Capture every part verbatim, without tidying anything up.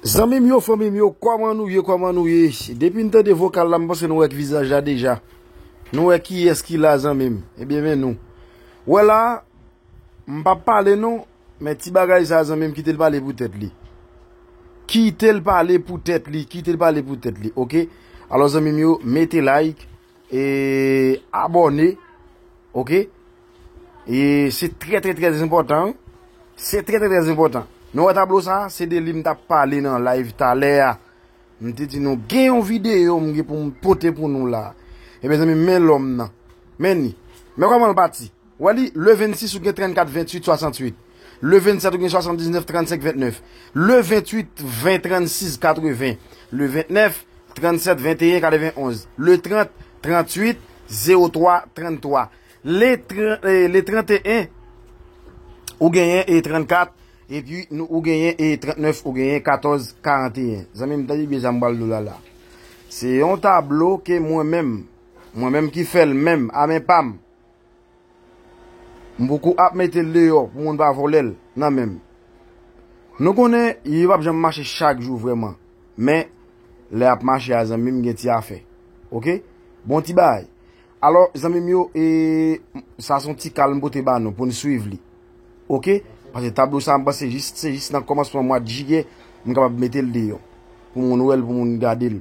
Zanmi m yo, fanmi m yo, kòman nou ye, kòman nou ye? Depi n tande vokal la, m panse nou wè vizaj la deja. Nou wè kiyès ki la, zanmi m. Ebyen, men nou. Wè la, m p ap pale non, men ti bagay sa, zanmi m, kite l pale pou tèt li. Kite l pale pou tèt li, kite l pale pou tèt li, oke? Alò, zanmi m yo, mete like, e abòne, oke? E se trè, trè, trè enpòtan, wi. Se trè, trè, trè enpòtan. Nou wè tablo sa, se de li m t ap pale nan live talè a. M te di nou, gen yon videyo m gen pou m pote pou nou la. Ebyen, zanmi m, men lòm nan. Men ni. Men kòman l pati. Wè li, le vennsis ou gen trannkat venntuit swasanntuit. Le vennsèt ou gen swasanndiznèf trannsenk ventnèf. Le venntuit ven trannsis katreven. Le ventnèf trannsèt venteyen katrevenonz. Le trant tranntuit zewo twa tranntwa. Le tran- eh, le tranteyen ou genyen e trannkat, epi nou ou genyen e trantnèf, ou genyen katòz karanteyen. Zanmi m, tande byen sa m pral di w la la. Se yon tablo ke mwen menm, mwen menm ki fè l menm, a men pa m. M poko ap mete l deyò pou moun pa vòlè l nan men m. Nou konnen, yo p ap janm mache chak jou vrèman. Men, lè y ap mache a, zanmi m, gen ti afè. Oke? Bon ti bagay. Alò, zanmi m yo, e, sa se yon ti kal m pote ba nou pou n swiv li. Oke? Paske tablo sa, m panse jis, se jis nan kòmansman mwa jiyè, m kapab mete l deyò. Pou moun wè l, pou moun gade l.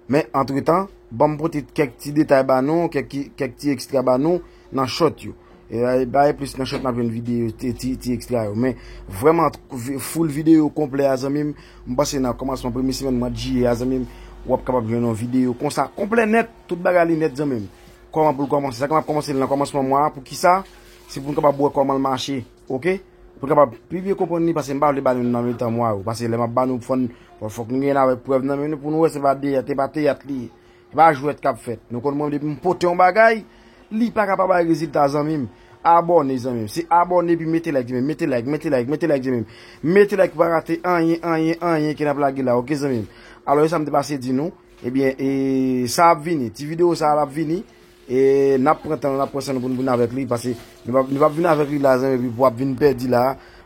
Men, antretan, ban m pote kèk ti detay ba nou, kèk, kèk ti ekstra ba nou nan short yo. E, e, ba e plis nan short n ap jwenn videyo, ti, ti, ti ekstra yo. Men, vrèman, vi- full videyo konplè a, zanmi m, m panse nan kòmansman premye semèn mwa jiyè a, zanmi m, w ap kapab jwenn yon videyo konsa, konplè nèt, tout bagay li nèt, zanmi m. Kòman pou l kòmanse? Sa k m ap kòmanse l nan kòmansman mwa a, poukisa? Se pou n kapab wè kòman l mache, oke? Pou n kapab pi byen konprann li, paske m pa vle ba nou nan mitan mwa yo. Paske lè m ap ba nou, fò n, fò, fòk nou gen avèk prèv nan men nou pou nou wè se pa teyat, se pa teyat li ye. Se pa jwèt k ap fèt. Nou konn mwen depi m pote yon bagay, li pa ka pa bay rezilta, zanmi m. Abòne, zanmi m. Se abòne epi mete like, zanmi m. Mete like, mete like, mete like, zanmi m. Mete like pou pa rate anyen, anyen, anyen ke n ap lage la, oke, zanmi m? Alò, e sa m te pase di nou. Ebyen, e, sa ap vini. Ti videyo sa a ap vini. E n ap pran tan nou, n ap pran san nou pou n vin avèk li. Paske nou p ap, nou p ap vin avèk li la, zanmi, epi pou ap vin pèdi la,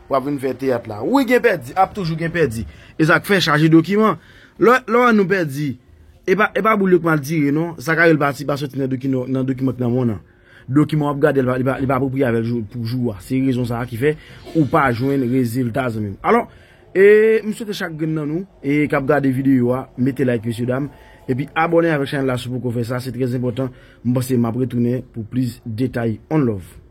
pou ap vin fè teyat la. Wi, gen pèdi, ap toujou gen pèdi. E sa k fè chaje dokiman. Lè, lè w wè nou pèdi, e pa, e pa boul yo k mal tire, non. Sa ka rele pati pa soti nan dokiman, nan dokiman k nan men w nan. Dokiman w ap gade, li pa, li pa, li pa apwopriye avè l jou, pou jou a. Se rezon sa a ki fè ou pa jwenn rezilta, zanmi m. Alò, e m swete chak grenn nan nou, e k ap gade videyo a, mete like, mesye dam. Epi abòne avèk chanèl la si w poko fè sa, se trè enpòtan. M panse m ap retounen pou plis detay. On love.